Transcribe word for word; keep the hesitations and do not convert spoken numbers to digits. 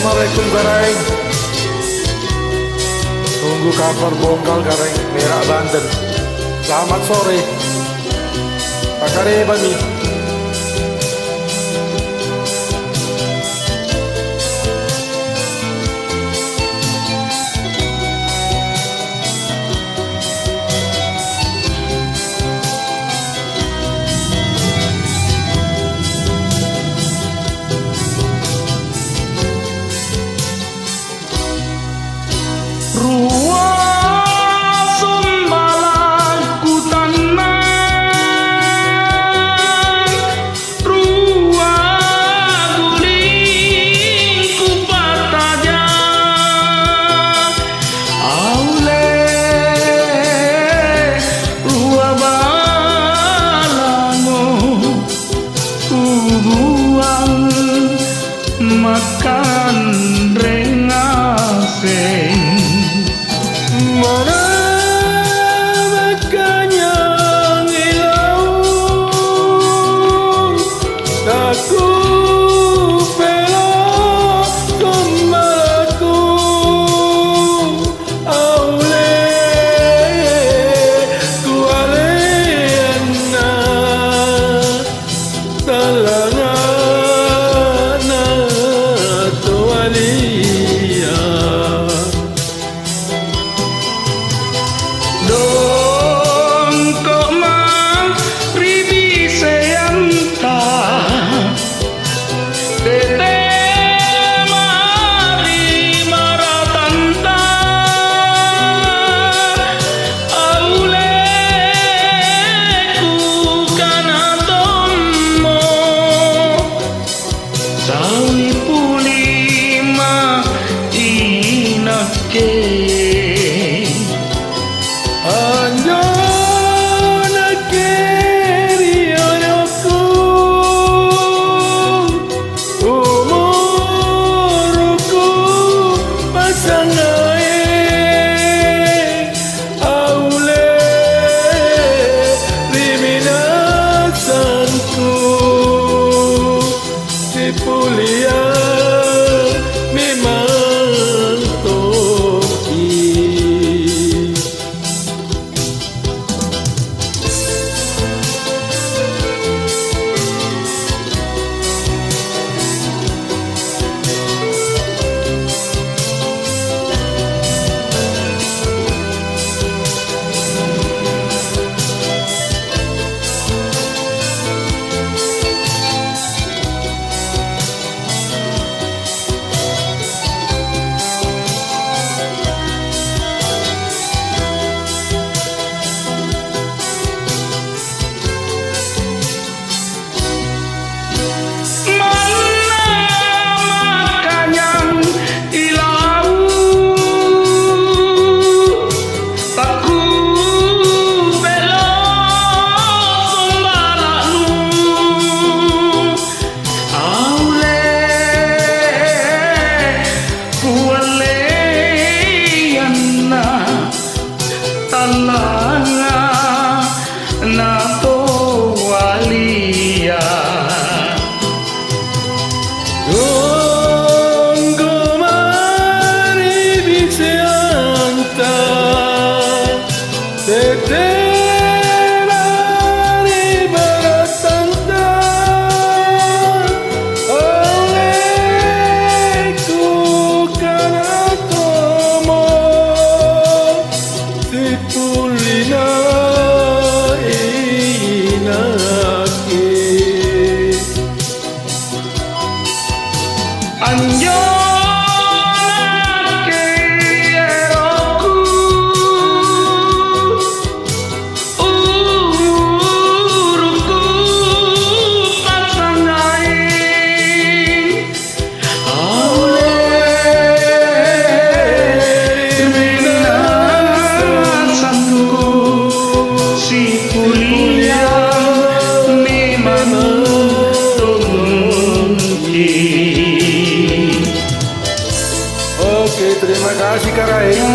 Assalamualaikum, Karaeng. Tunggu kabar bongkal, Karaeng. Merak, Banten. Selamat sore. Pakarebami. Rua sombalakku tannang, rua gulingku pattaja, aule rua balango. Kubuang makanre ngaseng. Mana makanya ngilau, takupelo sombalakku. Aule kualeanna, tallangana toalia. Dongko'ma ri biseanta. Tete mari baratanta, aule kukana tommo, sawi pulima inakke. Anjo nakke ri ojokku, umurukku pasangae, aule ri minasangku. Sipulia memang toki. Manna makanyang ilau, takkupelo sombala'nu, aule kualleanna. Tallanga na toalia. Donggo mari biseanta, tete mari baratanta, aule kukana tommo. Sipulina inakke. Anjo nakke erokku, umurukku passangaing. Aule ri minasangku, sipulia memang tongki. Oke, terima kasih, Karaeng.